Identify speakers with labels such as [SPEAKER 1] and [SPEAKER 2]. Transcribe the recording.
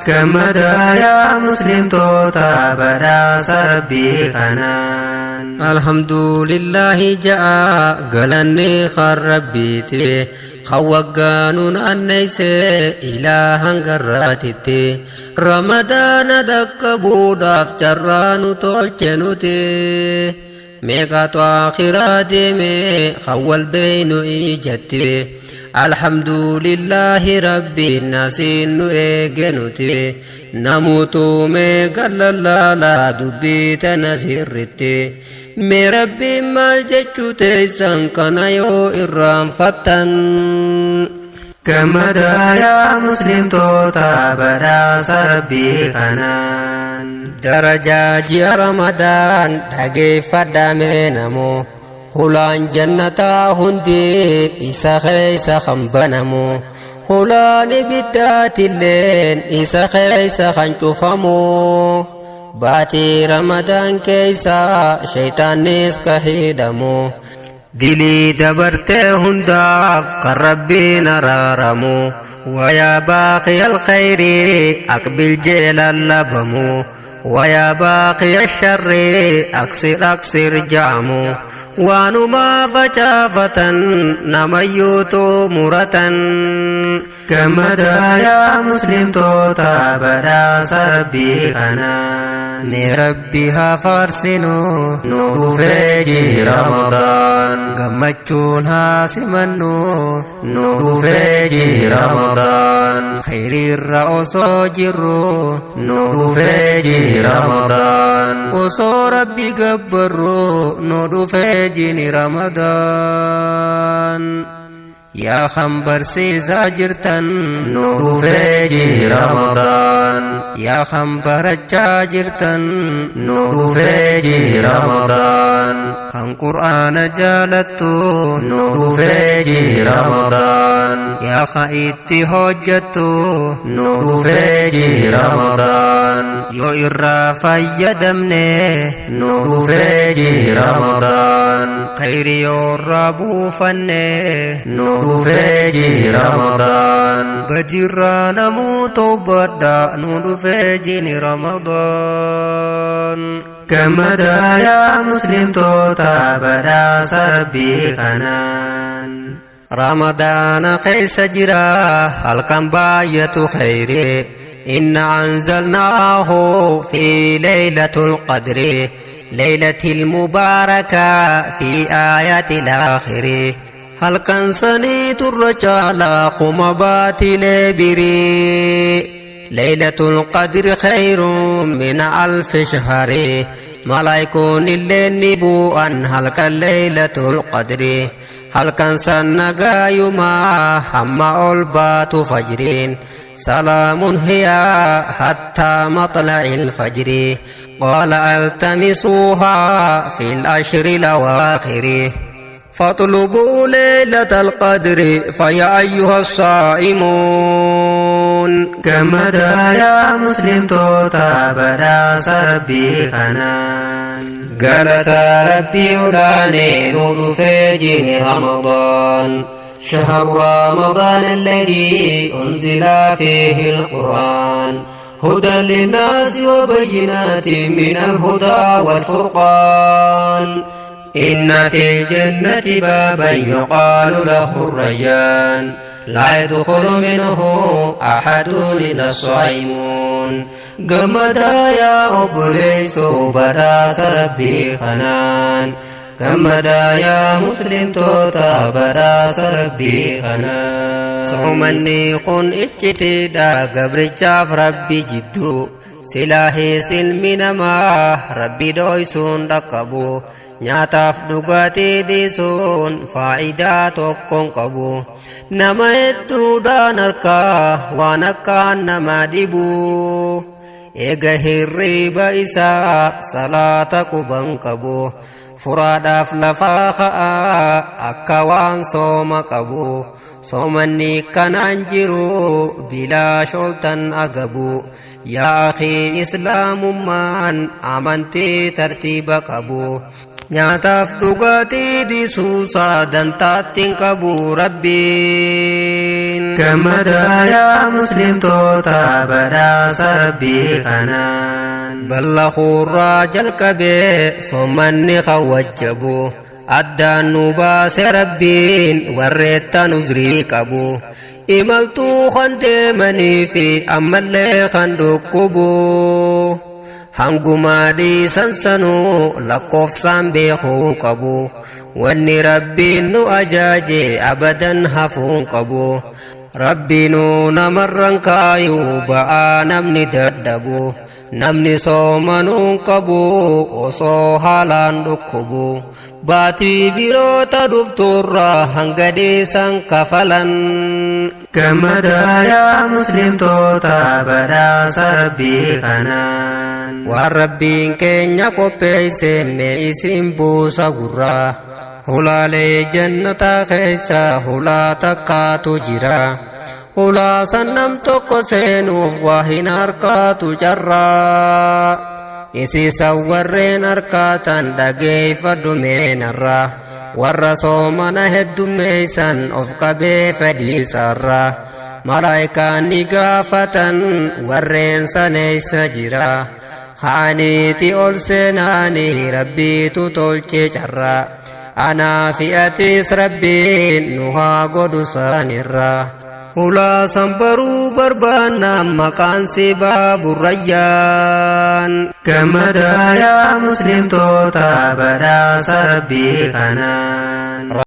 [SPEAKER 1] Gammadaa yaa muslimtoota badhaasa Rabbii kanaan.
[SPEAKER 2] Alhamdulillahi ja'a galanni kan Rabbiiti kan waggaa nu naanneyse ilaa hangarraatitti Ramadaana dhaqqabuudhaaf carraa nu tolche nuti meeqatu akhiraa deeme kan wal beeynu ijatti. Alhamdulillahi Rabbiin nasiin nu eege nuti namuutu meeqa lallaalaa dubbii tana sirritti. Mee Rabbiin maal jechuu teessan kana yoo irraanfattan.
[SPEAKER 1] Gammadaa yaa muslimtoota badhaasa Rabbii kanaan.
[SPEAKER 2] Darajaa ji'a Ramadaan dhageeffadhaa mee namoo. Hulaan jannataa hundi isa keessa kan banamu. Hulaan ibiddaatilleen isa keessa kan cufamu. Baatii Ramadaan keessa shaytaannis ka hidhamu. Dilii dabartee hundaaf kan Rabbiin araaramu. Wayaa baaqi alkhayri aqbil jee lallabamu. Wayaa baaqi asharri aqsir aqsir ja'amu. Waanuma facaafatan namayyuutu muratan.
[SPEAKER 1] Gammadaa yaa muslimtoota badhaasa Rabbii kanaan.
[SPEAKER 2] Mee Rabbi haa faarsinu
[SPEAKER 1] Nu dhufee ji'i Ramadaan.
[SPEAKER 2] Gammachuun haa simannu
[SPEAKER 1] Nu dhufee ji'i Ramadaan.
[SPEAKER 2] Khayriirra osoo jirru
[SPEAKER 1] Nu dhufee ji'i Ramadaan.
[SPEAKER 2] Osoo Rabbi gabbarru nu dhufee ji'i Ramadaan. Yaa kan barsiisaa jirtan
[SPEAKER 1] Nu dhufee ji'i Ramadaan.
[SPEAKER 2] Yaa kan barachaa jirtan
[SPEAKER 1] Nu dhufee ji'i Ramadaan.
[SPEAKER 2] Kan Qur'aana jaalattu
[SPEAKER 1] Nu dhufee ji'i Ramadaan.
[SPEAKER 2] Yaa kan itti hojjattu
[SPEAKER 1] Nu dhufee ji'i Ramadaan.
[SPEAKER 2] Yoo irraa fayyadamne
[SPEAKER 1] Nu dhufee ji'i Ramadaan.
[SPEAKER 2] Khayri yoo irraa buufanne
[SPEAKER 1] Nu dhufee ji'i Ramadaan.
[SPEAKER 2] Badirraa namuu toobadha nu dhufee ji'i Ramadaan.
[SPEAKER 1] Gammadaa yaa muslimtoota badhaasa Rabbii kanaan.
[SPEAKER 2] Ramadaana keessa jira halkan baay'atu khayri. Inna anzalnaahu fi laylatul qadri laylatil mubaaraka fi aayatil aakhiri. Halkan sanii turra caalaa kuma baatilee birii. Laylatul qadri khayrun min alfi shahri. Malaayikoon illee ni bu'an halkan laylatul qadri. Halkan san nagaayumaa hamma ol baatu fajriin. Salaamun hiya hattaa matla'il fajri. Qaala altamisuuhaa fil ashri lawaakhiri. فاطلبوا ليلة القدر فيا أيها الصائمون.
[SPEAKER 1] Gammadaa yaa muslimtoota badhaasa Rabbii kanaan.
[SPEAKER 2] Galata Rabbii olaanee nu dhufee ji'i Ramadaan. شهر رمضان الذي أنزل فيه القرآن هدى للناس وبينات من الهدى والفرقان. إن في الجنة بابا يقال له الريان لا يدخل منه أحد إلا الصائمون. Gammadaa yaa obboleessoo badhaasa Rabbii kanaan. Gammadaa yaa muslimtoota badhaasa Rabbii kanaan. Soomanni kun iccitiidha gabrichaaf Rabbi jidduu. Silaahiis ilmi namaa Rabbi dhoysuun dhaqqabu. Nyaataaf dhugaatii dhiisuun faayidaa tokkoon qabu. Nama hedduudhaan harkaa waan akkaan nama dhibu. Eega hirriiba isaa salaata quban qabu. Furaadhaaf lafaa ka'aa akka waan sooma qabu. Soomanni kanaan jiru bilaa sholtan agabu. Yaa akhii islaamummaan amantii tartiiba qabu. Nyaataaf dhugaatii dhiisuusaa dantaatti hin qabu Rabbiin.
[SPEAKER 1] Gammadaa yaa muslimtoota badhaasa Rabbii kanaan.
[SPEAKER 2] Ballaquurraa jalqabee soomanni kan wajjabu addaan nu baase Rabbiin warreettan uzrii qabu. Imaltuu kan deemanii fi ammallee kan dhukkubu. Hangumaa dhiisan sanuu lakkoofsaan beekuu qabu. Wanni Rabbiin nu ajaaje abadan hafuun qabu. Rabbiinuu namarran kaayuu ba'aa namni dadhabu. Namni soomanuun qabu osoo haalaan dhukkubu. Baatii biroota dhuftuurraa hanga dhiisan kafalan.
[SPEAKER 1] Gammadaa yaa muslimtoota badhaasa Rabbii kanaan.
[SPEAKER 2] Waan Rabbiin keenya qopheesse mee isin buusa gurraa. Hulaalee jannataa keessa hulaa takkaatu jira. Hulaa san nam tokko seenuuf waa hin harkaatu carraa. Isiisan warreen harkaatan dhageeffadhu meenarraa. Warra soomana heddummeeysan of qabee fedhiisarraa. Malaayikaan ni gaafatan warreen saneeysa jira. Haaniiti ol seenaanii Rabbiitu tolche carraa. Anaa fi atis Rabbiin nu haa godhu saanirraa. Hulaa san baruu barbaannaan maqaan si Baaburrayyaan.
[SPEAKER 1] Gammadaa yaa muslimtoota badhaasa Rabbii kanaan.